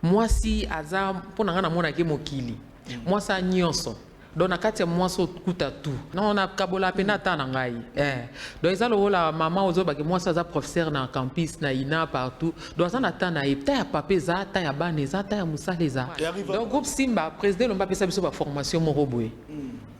Mwasi aza, mpo na ngai namonaki mokili, mwasi a nyonso. Donc na kati ya mwasi okuta tu non, nakabola mpenza ata na ngai eh. Donc eza lokola mama ozobaki, mwasi aza professeur na campus, na ina, partout. Donc aza na ta na ye, ta ya papa eza, ta ya bana eza, ta ya mosala eza. Donc groupe Simba, président Elomba apesa biso baformation moko boye.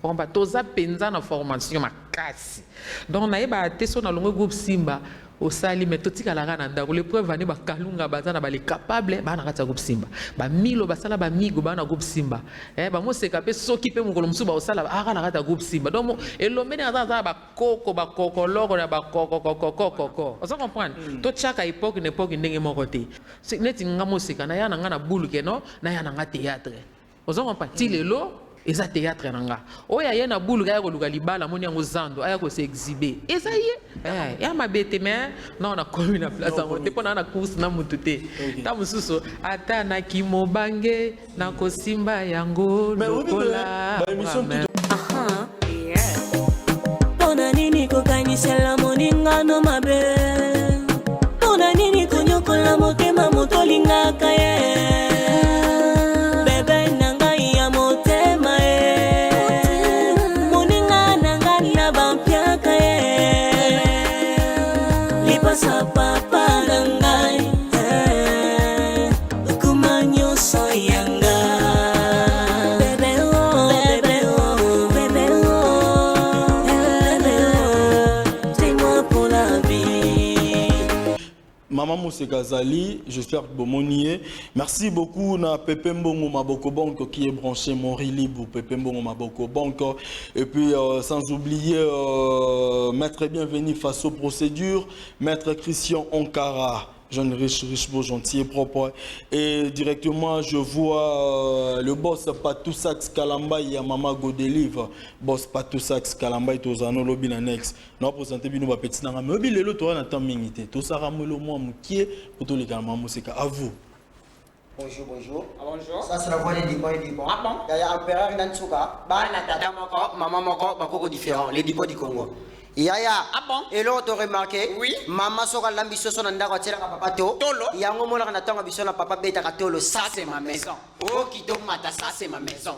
Omba toza mpenza na formation makasi. Donc nayebaka te so nalongwe groupe Simba osali, mais totikalaka na ndako. Le preuve ane bakalunga baza na bale capable, baa na kati ya groupe Simba, bamilo basala, bamigo baa na groupe Simba, eh, bamoseka mpe soki mpe mokolo mosusu baosala aka na kati ya groupe Simba. Donc Elombe ndenge aza, aza na bakoko, bakokoloko na bakokokokokoko, oza comprendre. Totiaka époque na époque ndenge moko te. Neti nga moseka, naya na nga na bulu keno, naya na nga théâtre, oza comprendre. Ti lelo eza théâtre na nga. Oyo aye na bulu, aya koluka libala, amoni yango zando, aya kose exhiber, eza ye. Eh, ya mabe te, mais non, nakomi na place yango te mpo na na course na mutu te. Ta mosusu ata naki mobange, nakosimba yango lokola. Mpona nini kokanisela moningano mabe? Mpona nini konyokola motema moto olingaka ye? Bebe na ngai ya motema ye, moninga na ngai na bampiaka ye, lipasa papa na ngai eh, okoma nyonso yanga. Bebe oh, bebe oh, bebe oh, bebe oh, c'est moi pour la vie. Maman Moseka Zali, j'espère que bomoni ye. Merci beaucoup na Pepe Mbongo Maboko Banque qui est branché, Monri Libou, Pepe Mbongo Maboko Banque. Et puis sans oublier Maître Bienvenu face aux procédures, Maître Christian Ankara, jeune riche, riche, beau, gentil et propre. Et directement, je vois le boss Patou Sax Kalamba, ya Mama Godelive. Boss Patou Sax Kalamba et Tozano Lobby Annexe. Na présenter bino ba petit nanga. Mais obi lelo to na temps mingi te. To sara molo mwa mukie pour to leka mama Moseka. À vous. Bonjour, bonjour. Ah, bonjour. Ça, c'est la voix des Dupont et Dupont. Ah bon? Yaya empereur Nantsuka. Bana tata moko, maman moko, bakoko différent. Les Dupont du Congo. Yaya. Ah bon? Eloko to remarqué. Oui. Mama soka lambi soso na ndako atielaka papa to. Tolo. Yango monaka na ntango biso na papa betaka tolo. Ça, c'est ma maison. Oh, Mata, ça, c'est ma maison.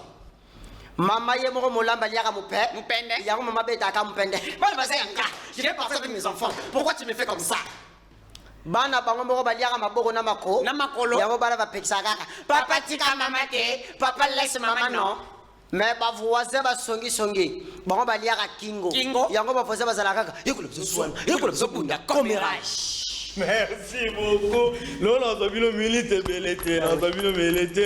Mama ye moko molamba aliaka mope. Mupende. Yango mama betaka mupende. Bana baza yanga. Je vais partir avec mes enfants. Pourquoi tu me fais comme ça? Bana bango moko baliaka maboko na mako. Na makolo. Yango bana bapekisaka kaka. Papa tika mama te. Papa laisse maman, non. Mais bavoisin basongisongi, bango baliaka kingo. Kingo. Yango bavoisin bazalaka kaka yekola biso swana, yekola biso bunda commérage. Merci beaucoup. Là, on a vu minute belete, on a vu minute.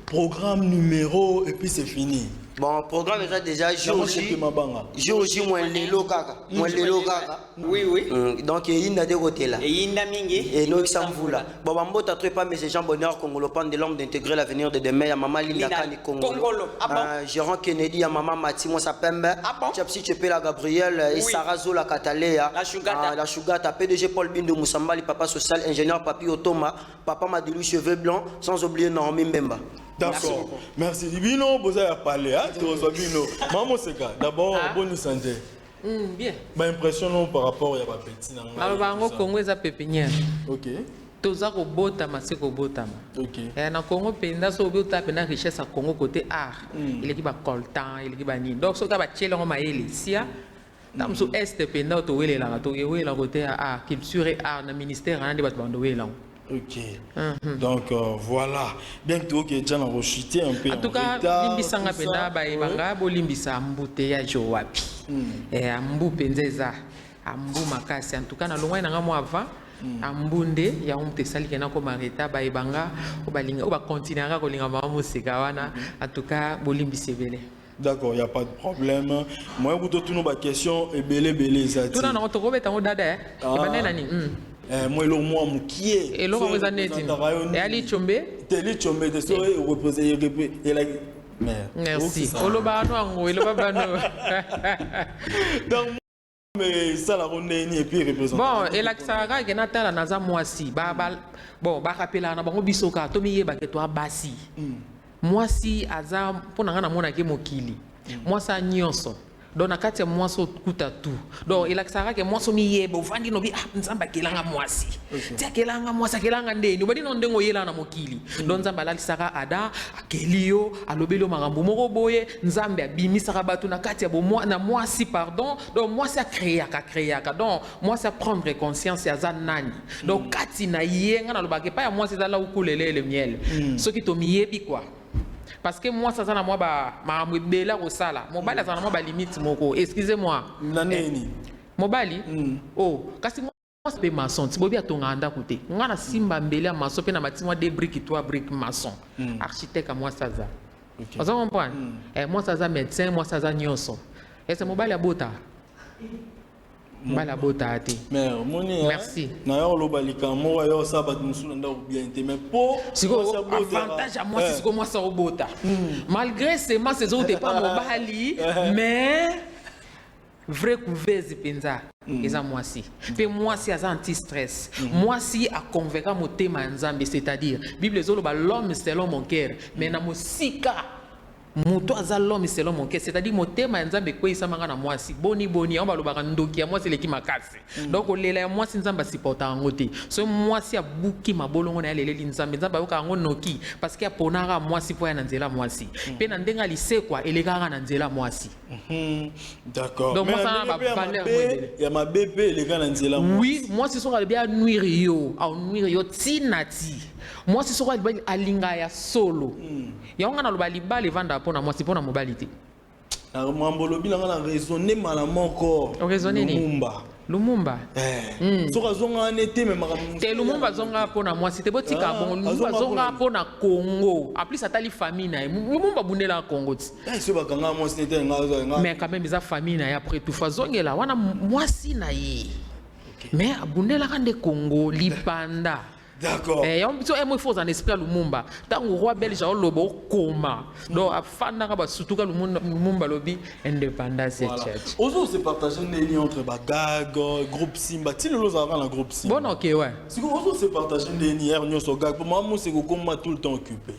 Programme numéro et puis c'est fini. Bon, programme eza déjà jour J. Yango mabanga. Jour J mwa lelo kaka, mwa lelo kaka. Oui. Donc eyinda nde kotela. Eyinda mingi. Enokisa mvula. Bon, bambota to epa mes Jean Bonheur Congolo pan de l'homme d'intégrer l'avenir de demain ya mama Linda Linda Kani Congolo. Congolo. Ah bon? Gérant Kennedy ya mama Mati Mwasa Pembe. Ah bon? Chapsi Chepela Gabriel et Oui. Sarah Zola Katalea. La Shugata. Ah, la Shugata, PDG Paul Bindo Moussambali, papa social, ingénieur Papi Otoma, papa Madilou cheveux blancs, sans oublier Naomi Mbemba. D'accord. Merci. Bino, vous avez parlé, hein? Tozo bino. Maman Moseka, d'abord, bonne santé. Bien. Ba impression non par rapport ya ba petit na ngai. Naloba yango, Congo eza pépinière. Toza kobotama se kobotama. Eh, na Congo mpenza, soki obi otala mpenza richesse ya Congo côté art, eleki bacoltan, eleki banini. Donc soki batieli yango mayele sia ta mosusu este mpenza, oyo towelelaka, tokewelela côté ya art, culture et art na ministère wana nde bato bando welela yango. Ok. Donc voilà. Bien que tu es déjà rechuté un peu En tout cas, retard, limbisanga tout ça. mpenza bayebanga, bolimbisa embouteillage wapi. Eh, ambu mpenza eza ambu makasi. En tout cas, nalongwai nanga mwa avant ambu nde yango moto esaliki nakoma retard. Bayebanga oyo balinga, oyo bakontinuaka kolinga mama Moseka wana, en tout cas bolimbisa ebele. D'accord, il n'y a pas de problème. Moi, je vous pose question et belé belé zati. Tuna nango, tokobeta yango dada eh. Ah. Ebandai na nini? Eh, moi, le moi mukie. Eloko yango eza neti eyali tshombe. Teli chombe de so représente et la mais Merci. Oloba ano yango, eloba bano. Donc mais ça la neni et puis représente. Bon, elakisaka kaka ke natala naza mwasi bon, barapelaka na bango biso kaka tomiyebake toa basi. Mwasi aza, mpo na ngai namonaki mokili, mwasi a nyonso. Donc na kati ya mwasi okuta tout. Donc elakisaka ke mwasi omiyeba, ovandi nobi: "Ah, Nzambe akelanga mwasi ti, akelanga mwasi, akelanga ndeni." Obandi no ndenge oyelaka na mokili. Donc Nzambe alalisaka Adam, akeli yo, alobeli yo makambo moko boye. Nzambe abimisaka bato na kati ya na mwasi, pardon. Donc mwasi acréaka, acréaka. Donc mwasi aprendre conscience aza nani. Donc kati na ye, nga nalobaka epai ya mwasi ezala ukulelele miel. Soki tomiyebi quoi, parce que mwasi aza na mwa makambo ebele akosala, mobali aza na mwa balimite moko, excusez moi. Na nini? Mobali oh, kasi mwasi mpe maçon ti bobi atongaka ndako te. Nga na simba mbele ya maçon mpe na mati mwa deux briques, trois briques, maçon, architecte ya mwasi aza. Oza comprendre? Eh, mwasi aza médecin, mwasi aza nyonso. Ese mobali abota? Mobali abota te. Mais omoni, hein, Merci. na yo oloba likambo moko ayo osala bato mosusu na ndako bien te, mais po Sikoyo mwasi abotaka, avantage ya mwasi, eh, sikoyo mwasi aobota malgré semence ezouta epa mobali, mais vrai couveuse mpenza eza mwasi. Mpe mwasi aza anti stress. Mwasi aconvaincre motema ya Nzambe, c'est-à-dire Bible ezoloba: "L'homme selon mon cœur". Mais na mosika, moto aza l'homme selon mon cœur, c'est-à-dire motema ya Nzambe ekweyisamaka na mwasi. Boni boni yango balobaka ndoki ya mwasi eleki makasi. Donc kolela ya mwasi, Nzambe asupporta yango te. So mwasi abuki mabolongo na ye, aleleli Nzambe, Nzambe ayoka yango noki, parce que aponaka mwasi mpo ya na nzela mwasi. Mpe na ndenge alisekwa, elekaka na nzela mwasi. D'accord. Donc, Mais mwasi na aza na ndenge mpe ya bavaleur mabe- mo ebele. Ya mabe mpe eleka na nzela mwasi. Oui, mwasi soki alobi anuire yo, anuire yo ntina ti. Mwasi soki alobi alinga ya solo, yango nga naloba libala evandaka mpo na mwasi, mpo na mobali te. Na mambo olobi nanga na raisonne mala moko. Oraisonne nini? Lumumba. Lumumba. Eh, soki azongaka ne te, me makambo mosusu Te, Lumumba azonga mpo na mwasi te, botika. Ah, bongo Lumumba azonga azonga mpona- mpo na Congo. En plus atali famille na ye. Lumumba abundelaka Congo ti. Eh, soki bakanga mwasi ne te, nga Mais quand même eza famille na ye. Après tout, faut azongela wana mwasi na ye, mais abundelaka nde Congo lipanda. D'accord. Eh, yango biso emo, il faut ozala na esprit ya Lumumba. Ntango roi belge aoloba okoma, donc afandaka basutuka Lumumba alobi indépendance ya Voilà. church. Ozo se partage ndeni entre bagag, groupe Simba? Ti lelo ozalaka na groupe Simba? Bon, ok, ouais. Sikoyo ozo se partage ndeni heure nyonso gag? Po mama Moseka okoma tout le temps occupé.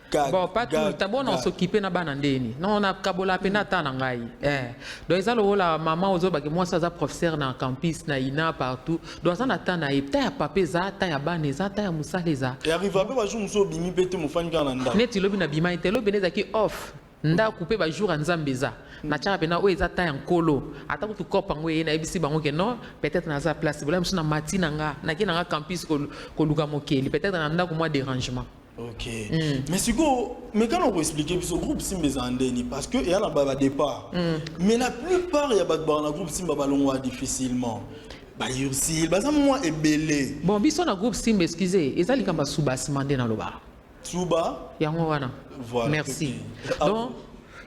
Gag, Bon, pas tout le gag, temps. Bon, on gag. s'occupe na bana ndeni non, nakabola mpe na ata na ngai. Eh. Donc eza lokola mama ozobaki mwasi aza professeur na campus, na ina, partout. Donc aza na temps na ye, ta ya papa eza, ta ya bana eza, ta ya mosala eza. E arrive mpe bajour mosusu obimi mpe te, mofandi kaka na ndako? Neti lobi na bima te, lobi ezalaki off. Ndako mpe bajour ya Nzambe eza, natiaka mpena oyo eza ta ya Nkolo. Ata kutu kope yango eye, nayebisi bango ke non, peut-être naza place bola mosusu na mati na nga, nake na nga campus koluka mokeli, peut-être na ndako mwa dérangement. Ok, mais sikoyo mekana koexpliquer biso groupe Simba ezala ndeni, parce que eya na badépart, mais la plupart ya bato baka na groupe Simba balongwa difficilement. Bayursile baza mwa ebele. Bon, biso na groupe Simba, excuse, eza likambo ya soubassement nde nalobaka. Suba. Yango wana. Voilà. Merci. Ah. Donc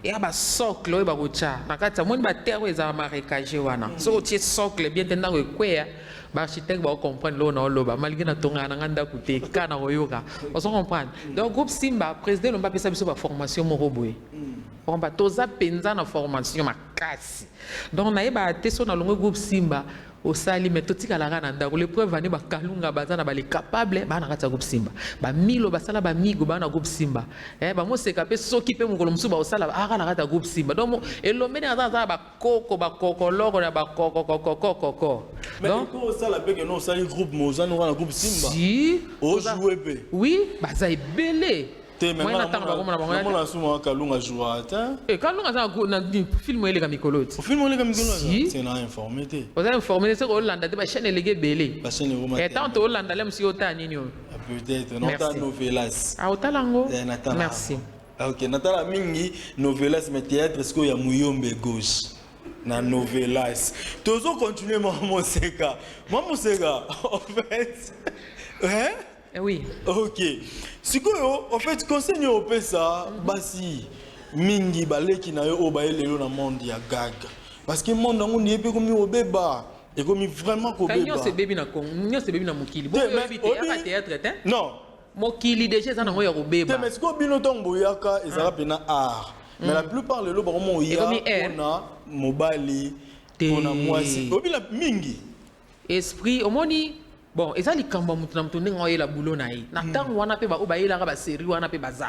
eya basocle oyo bakotya na kati ya moni baterre oyo ezala marécage wana. Soki otie socle bien te, ndako ekweya. Baarchitecte bakocomprendre loo na oloba, malgré natongaka na nga ndako te, ka na koyoka, ozo comprendre. Donc groupe Simba, président Lomba apesa biso baformation moko boye. Okomba toza mpenza na formation makasi. Donc nayebaka te so nalongwe groupe Simba osali, mais totikalaka na ndako. Le preuve ane bakalunga baza na bale capable, baa na kati ya groupe Simba, bamilo basala, bamigo baa na groupe Simba. Eh, bamoseka mpe soki mpe mokolo mosusu baosala aka na kati ya groupe Simba. Donc elombe ndenge aza, aza na bakoko bakokoloko na bakokokokokoko. Mais Donc osala mpe ke no osali groupe, mozani wana groupe Simba. Si. Ojoue mpe? Oui, baza ebele. Te. Moyen na ntango bakomona bango ya te. Namona suma Kalunga jouera te. Eh, Kalunga aza na film eleka mikolo ti. Film oleka mikolo? Si. C'est na informé te. Oza informé te, soki olanda te, bachaîne eleki ebele. Bachaîne ekoma. Eh, tant olanda le mosuki, otala nini oyo? Peut-être nota Merci. novelas. Ah, otala yango. Eh, natala. Merci. Ah, ok, natala mingi novelas, mais théâtre sikoyo ya Muyombe gauche na novelas. Tozo continuer. Mama Moseka, mama Moseka, en fait, hein? Eh oui. Ok, sikoyo en fait conseil nini opesa basi mingi baleki na yo oyo baye lelo na monde ya gag? Parce que monde yango ndiye mpe ekomi kobeba, ekomi vraiment Ka nyonso kobeba. Ebebi na Congo, nyonso ebebi na mokili. Te, mais Boyebi te yaka théâtre te. Non. Mokili déjà eza nango ya Te. kobeba. Mais sikoyo bino ntango boyaka, ezalaka mpena art, mais la plupart lelo bakoma oya Ekomi art. mpona mobali, Te. mpona mwasi, obila mingi. Esprit omoni. Bon, eza likambo ya moto na moto ndenge oyela boulot na ye na ntango wana. Mpe baoyo bayelaka basérie wana mpe baza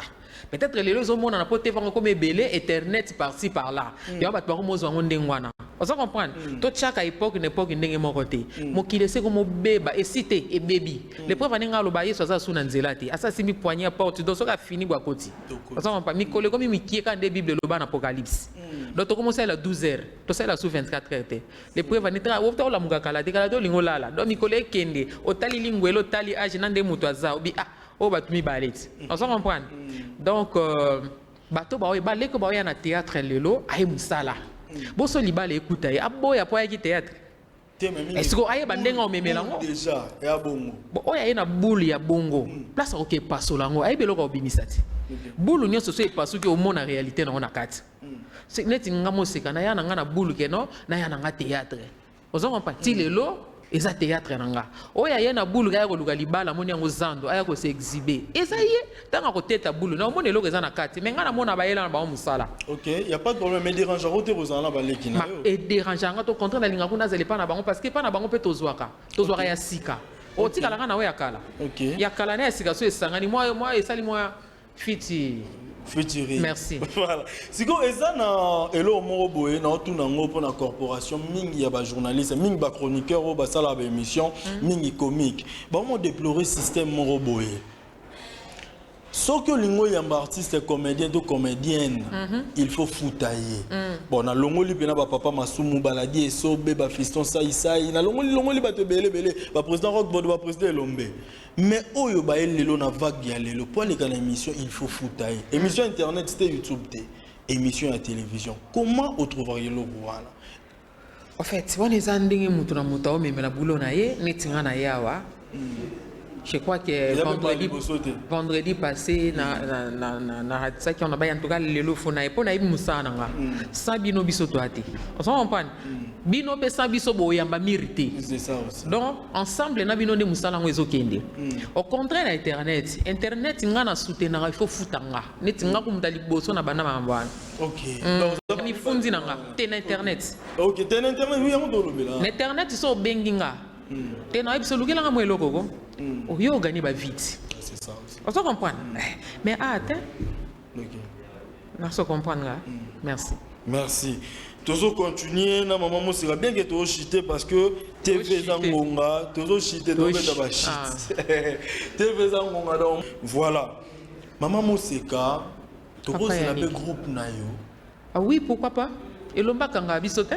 peut-être lelo ezomonana mpo te vango komi ebele, internet par-ci par-là, yango bato bakomozwa yango ndenge wana. Oza comprendre, totiaka époque na époque ndenge moko te. Mokili eseko mobeba esi te, ebebi. Le preuve, ndenge aloba, Yesu aza su na nzela te, asa asimbi poignée ya porte. Donc soki afini bwa akoti. Oza comprendre, mikolo ekomi mikie kaka nde Bible eloba na Apocalypse. Donc tokomosalela 12 heures, tosalela su 24 heures te. Le preuve, ane ota olamuka kala te, kala te olingi olala. Donc mikolo ekende, otali lingwele, otali age na nde moto aza obi ah oyo bato mibale ti. Oza comprendre, donc bato baoyo baleki baoya na théâtre lelo, aye mosala boso libala ekuta ye aboya po ayaki théâtre. Est-ce que ayeba ndenge omemela yango? Déjà ya bongo. Bon, oyo aye na bule ya bongo, place akoki epasola yango, ayebi eloko akobimisa te. Bulu nyonso so epasuki, omona réalité nango na kati. Neti nga moseka, naya na nga na bulu keno, naya na nga théâtre. Oza comprendre, ti lelo eza théâtre na nga. Oyo aye na bulu aya koluka libala, amoni yango zando, aya kose exhiber, eza ye ntango akoteta bulu na omona eloko eza na kati. Me nga namona bayela na bango mosala. Ok, y a pas de problème, mais dérange te kozala na baleki na yo. Edérange yanga to contraire, nalinga kuna azala epa na bango, parce que epa na bango mpe tozwaka ya sika, otikalaka na oyo ya kala. Ya kala na ya sika so esangani mwa esali mwa fiti. Featuring. Merci. Voilà, sikoyo eza na eloko moko boye na otuna yango mpona corporation mingi ya bajournaliste, mingi bachroniqueur oyo basalaka baémission mingi comique, bango déplorer système moko boye: soki olingi oyamba artiste comédien to comédienne, il faut futa ye. Bon, nalongoli mpena bapapa Masumu, baladi esobe, bafiston saisai, nalongoli longoli bato ebele ebele, baprésident Rockbord, baprésident Elombe. Mais oyo baye lelo na vague ya lelo, po aleka na émission, il faut futa ye. Émission internet te, YouTube te, émission ya télévision. Comment otrouvaka eloko wana? En fait, wana eza ndenge moto na moto aomemela bulo na ye. Neti nga na ye awa, je crois que Eza mpe vendredi, liboso te. vendredi passé na ratisaki wana bai. En tout cas lelo fo na ye mpo nayebi mosala na nga. Sans bino, biso toa te. Ozo comprendre, bino mpe sans biso boyamba miri te. C'est ça aussi. Donc ensemble na bino nde mosala yango ezokende. Au contraire, na internet nga na soutenaka, il faut futa nga. Neti nga kumuta liboso na banda makambo wana. Ok. Mifundi na nga te na internet. Ok, te na internet, oui, yango tolobela. Na internet, so obengi nga te, nayebi so olukelanga mwa eloko ko oyo ogani bavite. C'est ça aussi. Ozo comprendre, mais ah te. Naso comprendre nga. Merci. Merci. Tozo continuer na mama Moseka, bien que tozochite parce que TV eza Tochite. ngonga, tozochite, tobeta bachite, TV eza ngonga. Donc voilà, mama Moseka, tokozela mpe Yannick. groupe na yo. Ah oui, pourquoi pas? Elomba akangaka biso te.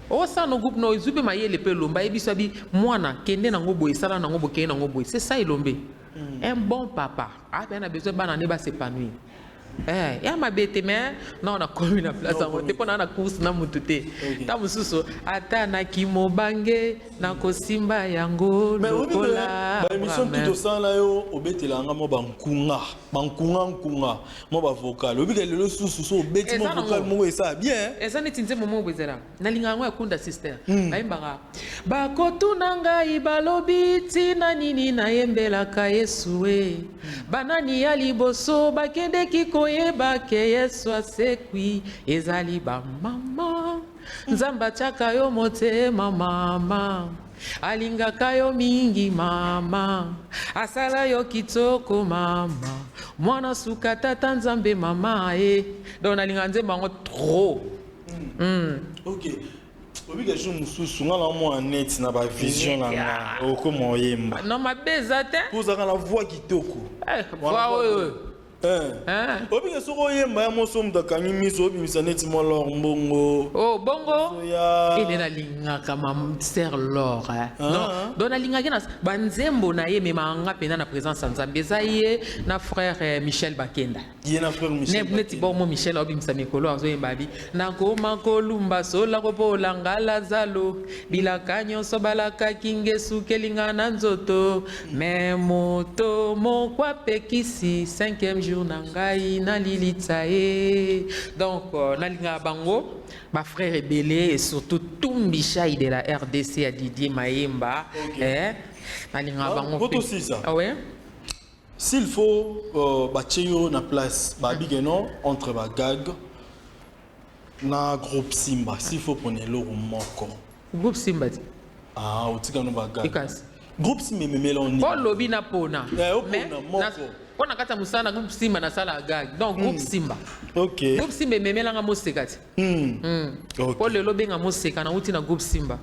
Osala no groupe no, ezwi mpe mayele mpe elomba ayebi biso, abi mwana kende nango boye, esala nango boye, kende nango boye. C'est ça Elombe, un bon papa ape na besoin bana nde bas'épanouir. Eh, ya mabe te, mais non, nakomi na place yango te mpo na course na mutu te. Ta mosusu ata naki mobange, nakosimba yango Mais oyebi lokola. baémission Amen. tout osala yo, obetelanga mwa bankunga bankunga nkunga, mwa bavocal. Oyebi ke lelo susu so obeti mwa Eza nango. vocal moko esala bien. Eza neti nzembo moko boye ezala, nalingaka yango, ya Kunda Sister. Bayembaka, bakotuna ngai, balobi ntina nini nayembelaka Yesu e. Banani ya liboso bakendeki koyeba ke Yesu asekwi? Ezali bamama. Nzambe atiaka yo motema, mama alingaka yo mingi, mama asala yo kitoko, mama mwana suka tata Nzambe, mama e. Donc nalingaka nzembo yango trop. Ok, oyebi ke jour mosusu nga na mwa net na bavision na nga, okoma oyemba. Non, mabe eza te. Mpo ozalaka na voix kitoko. Eh, voix oyo. Hein? Oyebi ke soki oyemba ya moso, moto akangi miso, obimisa neti mwa lor mbongo. Oh, bongo. Ya. Ede nalingaka ma sœur Lor, eh. Ah. Donc nalingaki na banzembo na ye, ememaka nga mpenza na présence ya Nzambe. Eza ye na frère Michel Bakenda. Ye na frère Michel. Neti bongo Michel aobimisa mikolo, azoyemba abi nakoma kolumba sola kopolanga Lazalo, bilaka nyonso balakaki ngesukelinga na nzoto, me moto moko apekisi cinquième jour na ngai nalilitsa ye. Donc nalingaka bango bafrère ebele et surtout Tumbishai de la RDC ya Didier Mayemba. Eh, nalingaka Ah, bango po mpe. tosisa. Ah ouais? S'il faut batie yo na place, babike no entre bagag na groupe Simba, s'il faut pona eloko moko? Groupe Simba ti. Ah, otika no bagag. Ekasi. Groupe Simba ememela oni. Po lobi na pona. Eh, opona, Mais, moko. po na kati ya mosala na groupe Simba nasala gag. Donc groupe Simba. Ok. Groupe Simba ememelanga moseka ti. Ok. Po lelo benga moseka nauti na groupe Simba.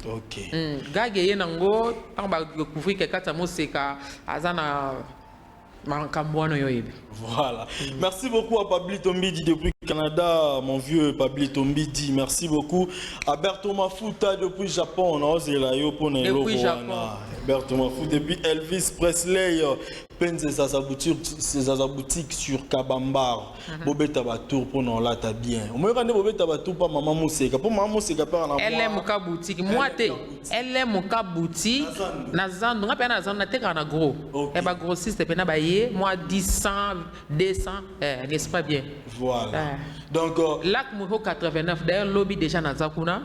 Ok. Gag eye nango ntango badécouvrir ke kati ya moseka aza na makambo wana oyo oyebi. Voilà. Merci beaucoup à Pablito Mbidi depuis Canada, mon vieux Pablito Mbidi. Merci beaucoup. À Berto Mafuta depuis Japon. On a yo pour Depuis Japon. Berto Mafuta depuis Elvis Presley. Penze Zaza boutique, Zaza boutique sur Kabambar. Bobeta batour pour nous là t'as bien. Au moins quand bobeta batour pas maman Moseka. Pour maman Moseka par na LMK boutique moi te LMK boutique na zandu nga mpe na zandu natekaka na gros. Ok. Eh, bagrossiste mpe na baye moi 10 100 200 eh, n'est-ce pas bien? Voilà. Eh. Donc Lac Moho 89 d'ailleurs lobi déjà naza kuna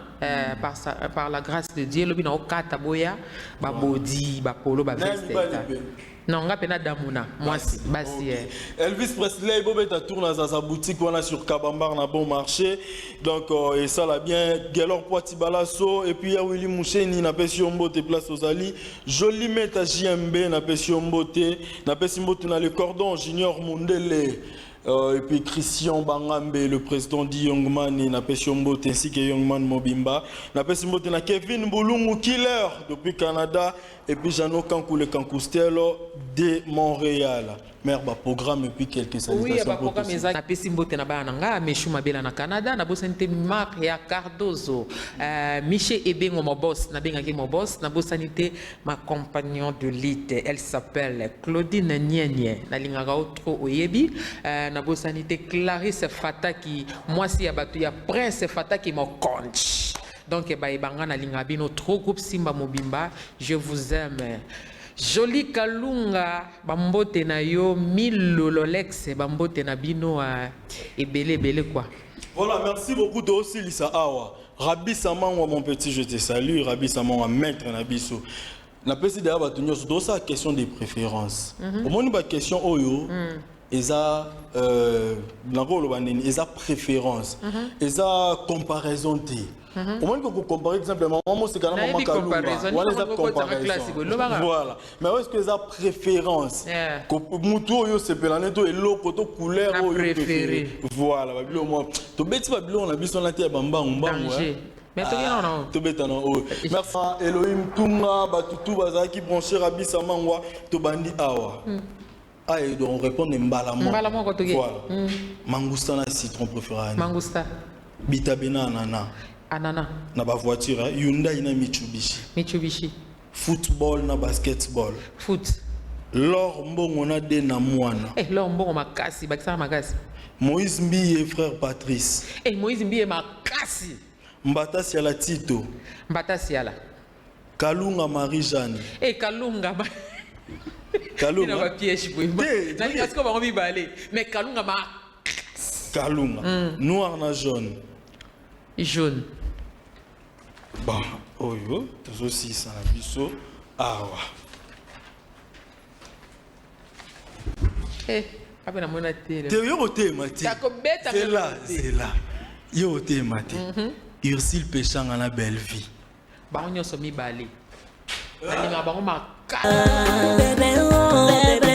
par la grâce de Dieu lobi na okata boya babodi bapolo baveste. mibali mpe? Non, nga mpe na damuna mwasi basi eh. Elvis Presley, Bobeta tourne dans sa boutique voilà, sur Kabambar, na bon marché. Donc, et ça là bien. Gelor Poiti Balasso, et puis il y a Willy Moucheni, na pesi mbote place aux Ali. Joli Meta JMB, na pesi mbote, na pesi mbote na le cordon Junior Mundele. Et puis Christian Bangambe, le président dit Youngman, et na pesi mbote, ainsi que Youngman Mobimba. Na pesi mbote na Kevin Boulungu Killer depuis Canada, et puis Jeannot Kankou, le Kankoustelo de Montréal. Mère, bah, programme et puis quelques Oui, salutations. ba pour programme tous. eza napesi mbote na bana na nga Meshu Mabela na Canada, nabosani te Marc ya Cardozo, Michel Ebengo mon boss, nabengaki mon boss, nabosani te ma compagnon de lutte, elle s'appelle Claudine Nienye, nalingaka yo trop oyebi, nabosani te Clarisse Fataki, mwasi ya bato ya Prince Fataki mokonzi. Donc bayebanga nalingaka bino trop, groupe Simba Mobimba, je vous aime. Joli Kalunga, bambote na yo, Milo Lolex, bambote na bino, ebele ebele quoi. Voilà, merci beaucoup de aussi Lisa Awa. Rabbi Samangwa, mon petit, je te salue. Rabbi Samangwa, maître Nabiso. Na pesi d'ailleurs bato nyonso dosa question de préférence. Omoni ba question oyo eza nakoloba nini, eza préférence, eza comparaison te. Omoni ko comparer exemple maman Moseka na maman Nayebi Kalunga. comparaison, Wana eza nini okotaka classe comparaison. boye, lobaka. Voilà. Mais est-ce que eza préférence? Yeah. Mutu oyo sepela ne to eloko to couleur Na oyo préféré. préféré. Voilà, babilo moi. Tobeti babilo na biso na te ya bambangu mbangu. Danger. Hein. Mais toki non. Tobeta na oyo. Merci Elohim Tunga batutu bazalaki branché Rabbi Samangwa tobandi awa. Ah, et donc on répond mbala moko. Mbala moko toki. Voilà. Mangusta na citron préféré. Mangusta. Bitabe na ananas. Ananas. Na ba voiture, hein. Hyundai na Mitsubishi. Mitsubishi. Football na basketball. Foot. L'or mbongo na de na mwana. Eh, l'or mbongo makasi, bakisaka makasi. Moïse Mbiye frère Patrice. Eh, Moïse Mbiye makasi. Mbata Siala Tito. Mbata Siala. Kalunga Marie-Jeanne. Eh, Kalunga. Kalunga. Ina ba piège boye. Te, Nalinga sikoyo bango mibale. Mais Kalunga ma Kalunga. Noir na jaune. Jaune. Bon, oyo, tozosisa na biso awa. Eh, ape namona te. Te yo kotema te. Takobeta Zela, mpe te. zela. Yo kotema te. Ursule Peshanga na Bellevue. Bango nyonso mibale. Nalingaka bango makasi. Bébé, oh, bébé.